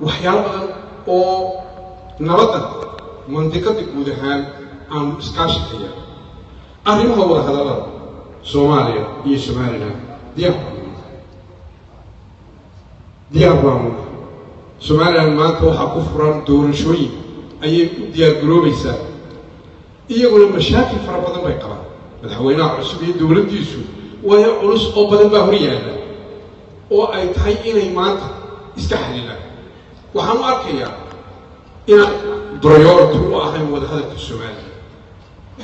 Waxyaalo badan oo nabadda mandiqada guud ahaan aanu iskaashi ka yeelno. Arrimaha wadahadallada Soomaaliya iyo Somalilan diyaar baanu nahay, diyaar baanu nahay. Somalilan maanta waxaa ku furan doorashooyin ayay u diyaar garoobaysaa, iyaguna mashaakil fara badan bay qabaan. Madaxweynaha cusub iyo dowladdiisu waayo culus oo badan baa hor yaalla oo ay tahay inay maanta iska xalilaan. Waxaan u arkayaa inaan priority u ahayn wadahadalka Soomaaliya,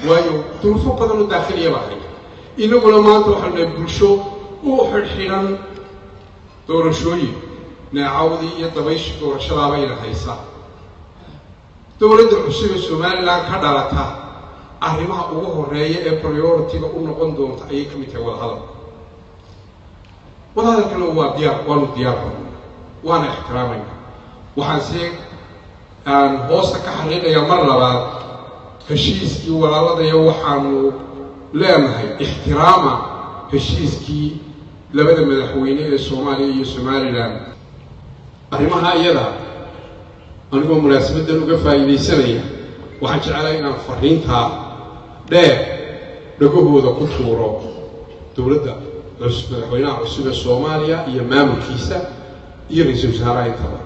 waayo duruufo badan oo daakhiliya baa haya. Inaguna maanta waxaanu nahay bulsho u xidhxidhan doorashooyin, neecawdii iyo dabayshii doorashadaabayna haysa. Dowladda cusub ee Somalilan ka dhalata arrimaha ugu horeeya ee priority-ga u noqon doonta ayay ka mid tahay wadahadalka. Wadahadalkana waa diyaar, waanu diyaar baanu, waana ixtiraamayna. Waxaan se aan hoosta ka xariiqayaa mar labaad heshiiskii walaaladaya. Waxaanu leenahay ixtiraama heshiiskii labada madaxweyne ee Soomaaliya iyo Somalilan. Arrimaha iyada anigoo munaasabaddan uga faa'iidaysanaya, waxaan jeclahay inaan fariintaa dheer dhagahooda ku tuuro dowladda cusub, madaxweynaha cusub ee Soomaaliya iyo maamulkiisa iyo ra-iisul wasaaraha intaba.